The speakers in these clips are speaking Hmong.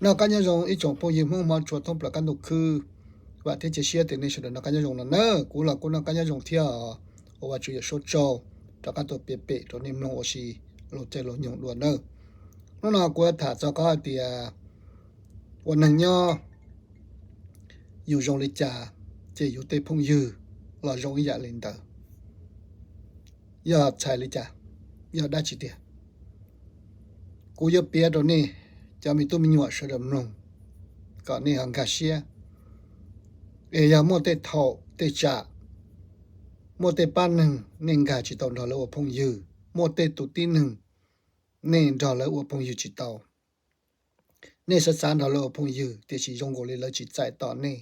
Noj qab nyob zoo ib tsoom phooj ywg Hmoob Hmoob tshua thoob plaws qab ntuj khwb. Vam thiab cia siab tias nej sawv daws noj qab nyob zoo no na. Kuv los kuj noj qab nyob zoo thiab os. Ua Vajtswv yam suav tsaug rov qab tuaj piav pem rau nej mloog ua si lus caij lus nyoog dua nawb. Hnub no kuv tham txog qhov hais tias ua neeg nyob yus zoo li cas ces yus tej phooj ywg los zoo ib yam li ntawd. Yog txhais li cas? Yog dab tsi tiag? Kuv yuav piav rau nej cov me tub me nyuam sawv daws mloog kom nej ho nkag siab. Es yog muaj tej thaum tej tsam, muaj tej pab neeg nej nkag tsis tau nrog lawv ua phooj ywg, muaj tej tus tib neeg nej nrog lawv ua phooj ywg tsis tau, nej xav xav nrog lawv ua phooj ywg tiam sis zoo nkaus li lawv tsis txais tos nej,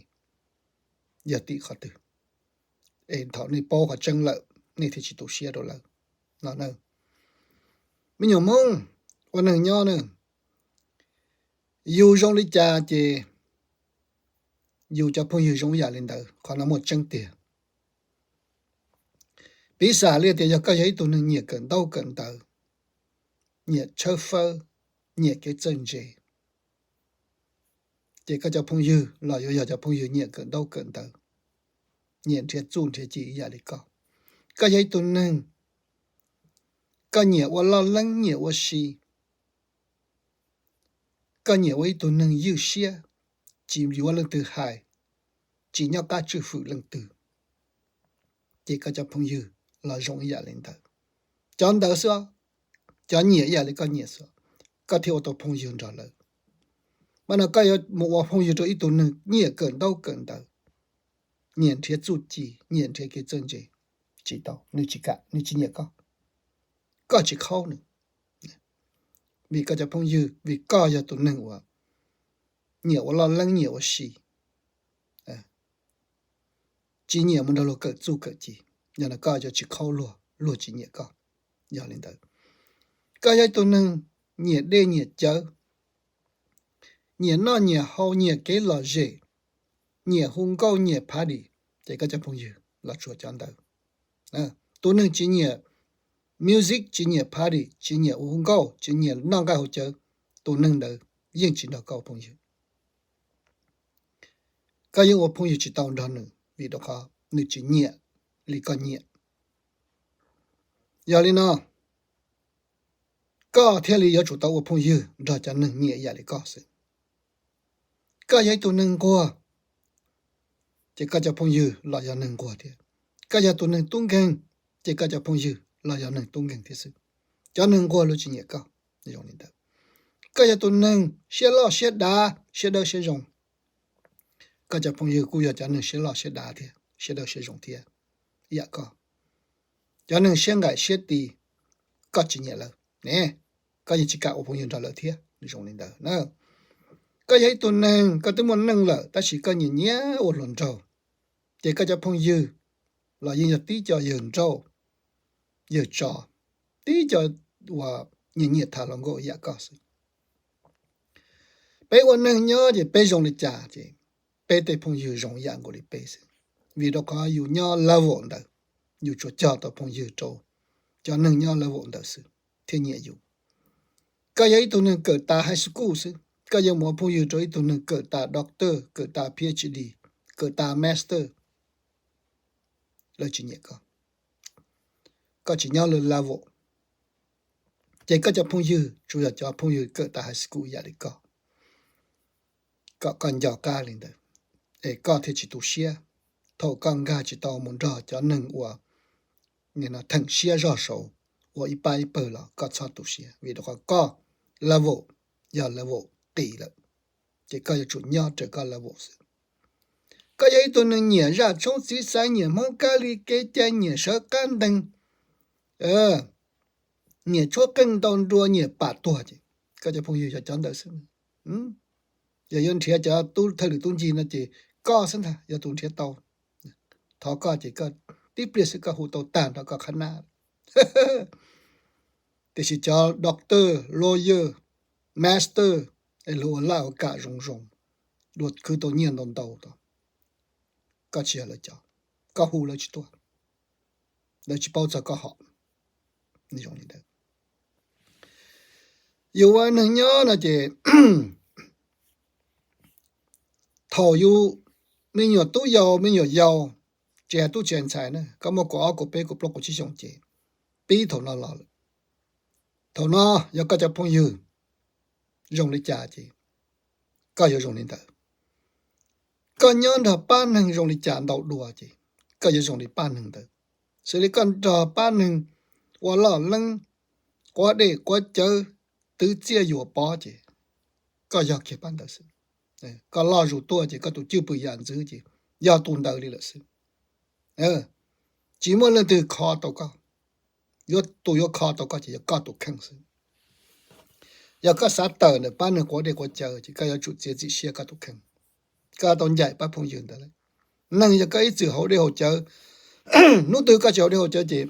yog tim qhov twg? Es thaum nej paub qhov tseeb lawm nej thiaj tsis tu siab rau lawv no. Me nyuam Hmoob, ua neeg nyob na, yus zoo li cas ces yus cov phooj ywg zoo ib yam li ntawd, qhov no muaj tseeb tiag. Piv xam li tias yog koj yog ib tug neeg nyiam kawm ntaub kawm ntawv, nyiam tshawb fawb, nyiam kev txawj ntse, ces koj cov phooj ywg los yuav yog cov phooj ywg nyiam kawm ntaub kawm ntawv, nyiam nrhiav txuj nrhiav ci ib yam li koj. Koj yog ib tug neeg, koj nyiam ua loj leeb nyiam ua si, koj nyiam ua ib tug neeg ywj siab, tsis yuav leej twg hais, tsis nyob qab tswj fwm leej twg, ces koj cov phooj ywg los zoo ib yam li ntawd. Cov ntawd xwb, cov nyiam ib yam li koj nyiam xwb, koj thiaj ua tau phooj ywg nrog lawv. Mas no koj yuav mus ua phooj ywg rau ib tug neeg nyiam kawm ntaub kawm ntawv, nyiam nrhiav txuj ci, nyiam nrhiav kev txawj ntse, tsis tau, nws tsis kam, nws tsis nyiam koj, koj tsis qhaub nws. Vim koj cov phooj ywg, vim koj yog tus neeg uas nyiam ua loj leeb nyiam ua si, tsis nyiam mus nrog luag kawm txuj kawm ci, yog no koj yuav tsis qhaub luag, luag tsis nyiam koj. Yog li ntawd, koj yog ib tug neeg nyiam dej nyiam cawv, nyiam noj nyiam haus, nyiam kev lom zem, nyiam hu nkauj nyiam party, ces koj cov phooj ywg los tsuas cov ntawd. Tus neeg tsis nyiam music, tsis nyiam party, tsis nyiam hu nkauj, tsis nyiam noj nqaij haus cawv, tus neeg ntawd yeej tsis nrog koj ua phooj ywg. Koj yeej ua phooj ywg tsis tau nrog nws vim rau qhov nws tsis nyiam li koj nyiam. Yog li no, koj thiaj li yuav tsum tau ua phooj ywg nrog cov neeg nyiam ib yam li koj xwb. Koj yog ib tug neeg nquag, ces koj cov phooj ywg los yog neeg nquag thiab. Koj yog tus neeg tub nkeeg, ces koj cov phooj ywg los yog neeg tub nkeeg thiab xwb. Cov neeg nquag lawv tsis nyiam koj zoo li ntawd. Koj yog tus neeg siab loj siab dav siab dawb siab zoo, koj cov phooj ywg kuj yog cov neeg siab loj siab dav thiab siab dawb siab zoo thiab ib yam koj. Cov neeg siab nqaim siab tis, koj tsis nyiam lawv ne, koj yeej tsis kam ua phooj ywg nrog lawv thiab zoo li ntawd. Koj yog ib tug neeg koj twb muaj neej lawm tab sis koj nyiam nyiam ua hluas nraug, ces koj cov phooj ywg los yeej yog tib co yawg nrauj yawg tsov, tib co uas nyiam nyiam tham hluas nkauj ib yam koj xwb. Peb ua neeg nyob ces peb zoo li cas ces peb tej phooj ywg zoo ib yam nkaus li peb xwb, vim rau qhov yus nyob level ntawd, yus tsuas cog tau phooj ywg rau cov neeg nyob level ntawd xwb thiaj nyiam yus. Koj yog ib tug neeg kawm tas high school xwb, koj yuav mus ua phooj ywg rau ib tug neeg kawm tas doctor, kawm tas PhD, kawm tas master, lawv tsis nyiam koj, koj tsis nyob lawv level, ces koj cov phooj ywg tsuas yog cov phooj ywg kawm tas high school ib yam li koj, kom koj nco qab li ntawd, es koj thiaj tsis tu siab thaum koj nkag tsis tau mus nrog cov neeg uas theem siab zog saud ua ib pab ib pawg los koj txhob tu siab vim rau qhov koj level yog level qis lawm, ces koj yuav tsum nyob raws koj level xwb. Koj yog ib tug neeg nyiam zaj tshoob txiv xaiv, nyiam Hmoob kab li kev cai, nyiam sawv qab nteeg, nyiam tshuab qeej ntau nrua, nyiam pam tuag, ces koj cov phooj ywg yog cov ntawd xwb. Yog yuav nrhiav cov tub thawj lwm tub ncig no ces koj xwb ntag yog tus nrhiav tau. Thov koj ces koj tib pliag xwb koj hu tau tag nrho koj qhab nab. Tiam sis cov doctor, lawyer, master, es luag ua laj ua kam zoo zoo, luag khwv tau nyiaj ntau ntau, koj tsis yog lawv cov, koj hu lawv tsis tuaj, lawv tsis paub txog koj hom. Yus ua neeg nyob no ces Thaum yus me nyuam tub yau me nyuam yau, tsis hais tub tsis hais ntxhais na, koj muaj kaum ob kaum peb kaum plaub kaum tsib xyoo ces pib thaum no los lawm. Thaum no yog koj cov phooj ywg zoo li cas ces koj yuav zoo li ntawd. Koj nyob nrog pab neeg zoo li cas ntau dua ces koj yuav zoo li pab neeg ntawd. Xws li koj nrog pab neeg ua loj leeb, quab dej quab cawv, twv txiaj yuam pov ces koj yog kiag pab ntawd xwb. Koj loj zus tuaj ces koj tus cwj pwm yam ntxwv ces yog tus ntawd li lawm xwb. Tsis muaj leej twg kho tau koj. Yuav tus yuav kho tau koj ces yog koj tus kheej xwb. Yog koj xav tawm ntawm pab neeg quab dej quab cawv ces koj yuav tsum txiav txim siab koj tus kheej. Koj tau ncaim pab phooj ywg ntawd lawm. Neeg yog koj ib txwm haus dej haus cawv, hnub twg koj tsis haus dej haus cawv ces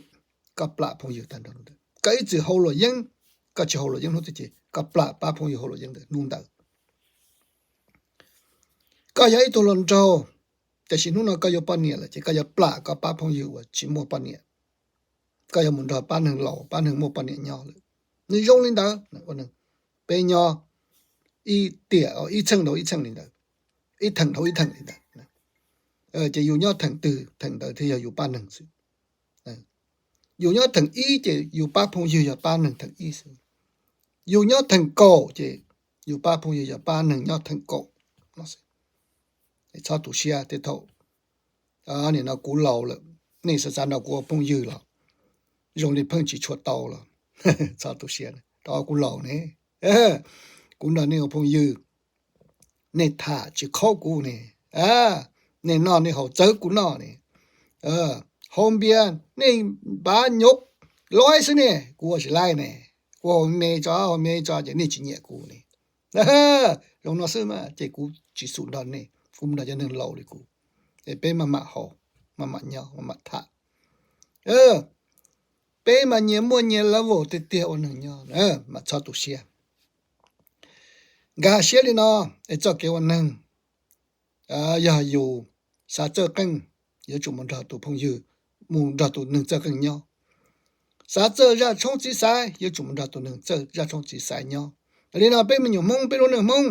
koj plam phooj ywg tag nrho ntawd. Koj ib txwm haus luam yeeb, koj tsis haus luam yeeb hnub twg ces koj plam pab phooj ywg haus luam yeeb ntawd hnub ntawd. Koj yog ib tug hluas nraug, tiam sis hnub no koj yuav poj niam lawm ces koj yuav plam koj pab phooj ywg uas tsis muaj poj niam. Koj yuav mus nrog pab neeg laus pab neeg muaj poj niam nyob lawm. Nws zoo li ntawd. Peb nyob ib tiam ib txheej dhau ib txheej li ntawd, ib theem dhau ib theem li ntawd. Ces yus nyob theem twg theem ntawd thiaj yog yus pab neeg xwb. Yus nyob theem ib ces yus pab phooj ywg yog pab neeg theem ib xwb. Yus nyob theem kaum ces yus pab phooj ywg yog pab neeg nyob theem kaum. Txhob tu siab tej thaum nim no kuv laus lawm, nej xav xav nrog kuv ua phooj ywg los zoo li pheej tsis tshua tau los txhob tu siab, rau qhov kuv laus ne. Kuv nrog nej ua phooj ywg, nej tham tsis khaub kuv ne, nej noj nej haus txawv kuv noj ne, haus npias nej npav nyuv lov xwb ne, kuv ua tsis laib ne, kuv haus me tso haus me tso ces nej tsis nyiam kuv ne. Zoo no xwb mas ces kuv tsis xum nrog nej, kuv mus nrog cov neeg laus li kuv, es peb maj mam haus, maj mam nyob maj mam tham. Peb mas nyias muaj nyias level tiag tiag ua neeg nyob, mas txhob tu siab. Nkag siab li no, es txoj kev ua neeg, yog yus xav txawj qeej, yuav tsum mus nrog tus phooj ywg, mus nrog tus neeg txawj qeej nyob. Xav txawj zaj tshoob txiv xaiv, yuav tsum mus nrog tus neeg txawj zaj tshoob txiv xaiv nyob. Li no peb me nyuam Hmoob, peb lub neej Hmoob,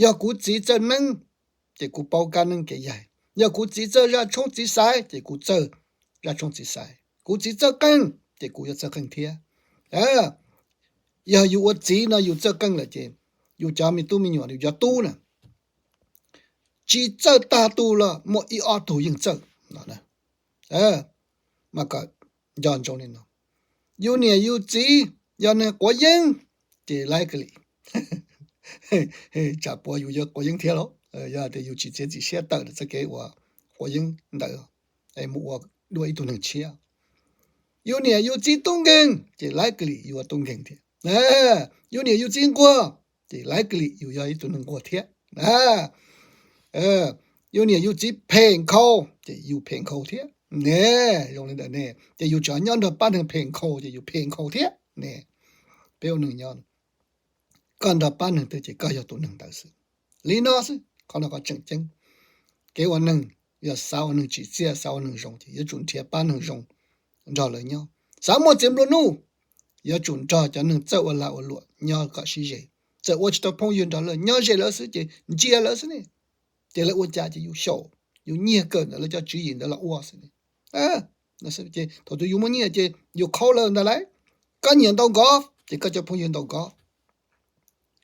yog kuv txiv txawj neeb, ces kuv paub kab neeb kev yaig. Yog kuv txiv txawj zaj tshoob txiv xaiv, ces kuv txawj zaj tshoob txiv xaiv. Kuv txiv txawj qeej, ces kuv yuav txawj qeej thiab. Yog yus ua txiv no yus txawj qeej lawm ces yus cov me tub me nyuam, yus cov tub na, tsis txawj tag tus los muaj ib ob tug yeej txawj. Mas kom nco ntsoov li no, yus niam yus txiv yog neeg quav yeeb, ces likely tsam puas yus yuav quav yeeb thiab lauj. Yog tias yus tsis txiav txim siab tawm txoj kev uas quav yeeb ntawd, es mus ua dua ib tug neeg tshiab. Yus niam yus txiv tub nkeeg, ces likely yuav tub nkeeg thiab. Yus niam yus txiv nquag, ces likely yus yog ib tug neeg nquag thiab. Yus niam yus txiv phem nkhaus, ces yus phem nkhaus thiab. Zoo li ntawd ne, ces yus tseem nyob nrog pab neeg phem nkhaus, ces yus phem nkhaus thiab ne. Peb ua neeg nyob, koj nrog pab neeg twg ces koj yog tus neeg ntawd xwb. Li no xwb, qhov no qhov tseem ceeb. Kev ua neeg, yog xav ua neeg tsim txiaj, xav ua neeg zoo ces yuav tsum nrhiav pab neeg zoo nrog lawv nyob. Xav muaj txiv nplua nuj, yuav tsum nrog cov neeg txawj ua lag ua luam nyob kom sib ze. Txawm ua tsis tau phooj ywg nrog lawv, nyob ze lawv xwb ces ntsia lawv xwb ne. Ces lawv ua cas ces yus xyaum, yus nyiag kawm ntawm lawv cov tswv yim ntawd los ua xwb ne. Ces thaum twg yus muaj nyiaj ces yus qhaub lawv ntag lauj. Koj nyiam ntaus golf ces koj cov phooj ywg ntaus golf.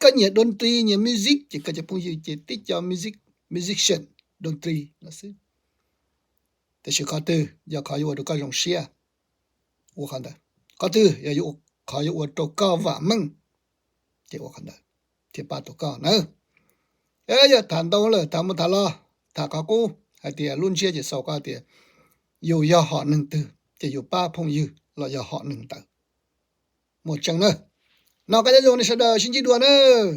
Koj nyiam doo ris, nyiam music ces koj cov phooj ywg ces tib co music, musician, doo ris no xwb. Tiam sis qhov twg yog qhov yuav ua rau koj zoo siab, ua qhov ntawd. Qhov twg yog qhov yuav ua rau koj vam meej, ces ua qhov ntawd thiaj pab tau koj na. Yog tham ntau lawm, tham mus tham los, tham qhov qub hais tias lub ntsiab ces xaus koj tias yus yog hom neeg twg ces yus pab phooj ywg los yog hom neeg ntawd. Muaj tseeb na. Nyob zoo nej sawv daws, sib ntsib dua nawb.